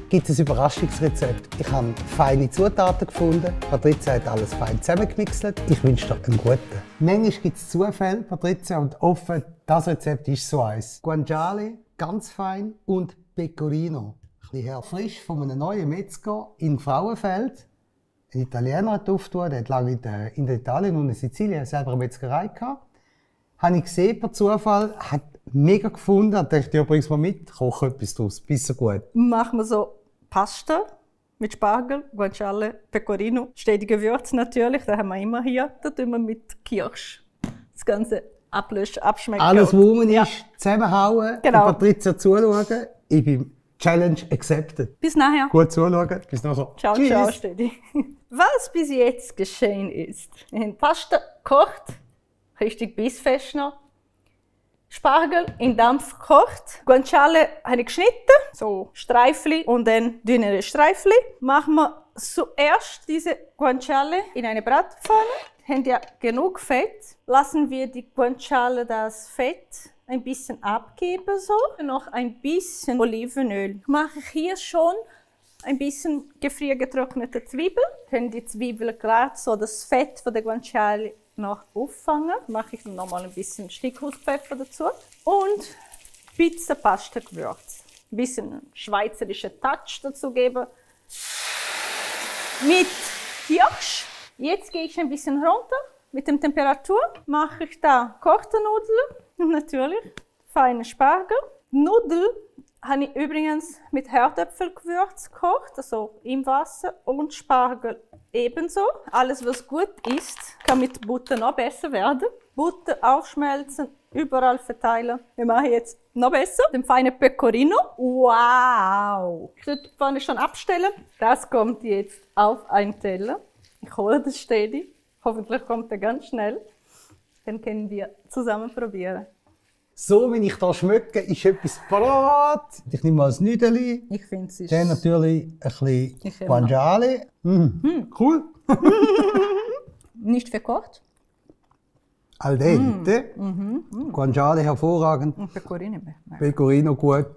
gibt es ein Überraschungsrezept. Ich habe feine Zutaten gefunden. Patrizia hat alles fein zusammengemixt. Ich wünsche dir einen guten. Manchmal gibt es Zufälle, Patrizia, und offen, das Rezept ist so eins. Guanciale, ganz fein, und Pecorino. Ein bisschen her frisch von einem neuen Metzger in Frauenfeld. Ein Italiener hat aufgetan, der hat lange in Italien und in Sizilien selber eine Metzgerei gehabt. Habe ich gesehen per Zufall, hat mega gefunden, und dachte, ja, bring's mal mit, koche etwas draus, bis so gut. Machen wir so Pasta mit Spargel, Guanciale, Pecorino, stetige Gewürze natürlich, das haben wir immer hier. Da tun wir mit Kirsch das Ganze ablöschen, abschmecken. Alles, was rum ist, zusammenhauen, Genau. und Patrizia zuschauen. Ich bin Challenge accepted. Bis nachher. Gut zuschauen, bis nachher. Ciao, Tschüss. ciao, Stedi. Was bis jetzt geschehen ist, wir haben Pasta gekocht, richtig bissfest noch. Spargel in Dampf gekocht. Guanciale habe ich geschnitten, so Streifli und dann dünnere Streifli. Machen wir zuerst diese Guanciale in eine Bratpfanne. Haben ja genug Fett. Lassen wir die Guanciale das Fett ein bisschen abgeben so. Noch ein bisschen Olivenöl. Mache ich hier schon ein bisschen gefriergetrocknete Zwiebeln. Können die Zwiebeln gerade so das Fett von der Guanciale noch auffangen. Mache ich noch mal ein bisschen Stickhuspfeffer dazu. Und Pizza-Pasta-Gewürz. Ein bisschen schweizerische Touch dazu geben. Mit Kirsch. Jetzt gehe ich ein bisschen runter mit der Temperatur. Mache ich da gekochte Nudeln. Natürlich. Feine Spargel. Nudeln habe ich übrigens mit Herdöpfelgewürz gekocht, also im Wasser, und Spargel ebenso. Alles, was gut ist, kann mit Butter noch besser werden. Butter aufschmelzen, überall verteilen. Wir machen jetzt noch besser den feinen Pecorino. Wow! Ich würde die Pfanne schon abstellen. Das kommt jetzt auf einen Teller. Ich hole das Stedi. Hoffentlich kommt er ganz schnell. Dann können wir zusammen probieren. So, wie ich da schmecke, ist etwas parat. Ich nehme mal ein Nüdeli. Ich finde es ist... Dann natürlich ein bisschen Ich Guanciale. Cool. Nicht verkocht. Al dente. Guanciale hervorragend. Und Pecorino. Pecorino gut.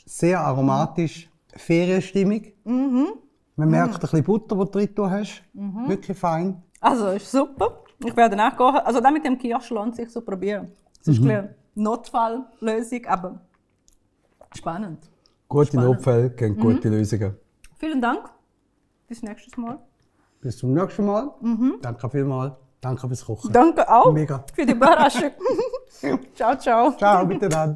Sehr aromatisch. Ferienstimmung. Man merkt ein bisschen Butter, die du drin hast. Wirklich fein. Also, ist super. Ich werde nachkochen. Also, das mit dem Kirsch lohnt sich zu probieren. Es ist eine Notfalllösung, aber spannend. Gute Notfälle geben gute Lösungen. Vielen Dank. Bis nächstes Mal. Bis zum nächsten Mal. Danke vielmals. Danke fürs Kochen. Danke auch Mega. für die Überraschung. Ciao, ciao. Ciao, bitte dann.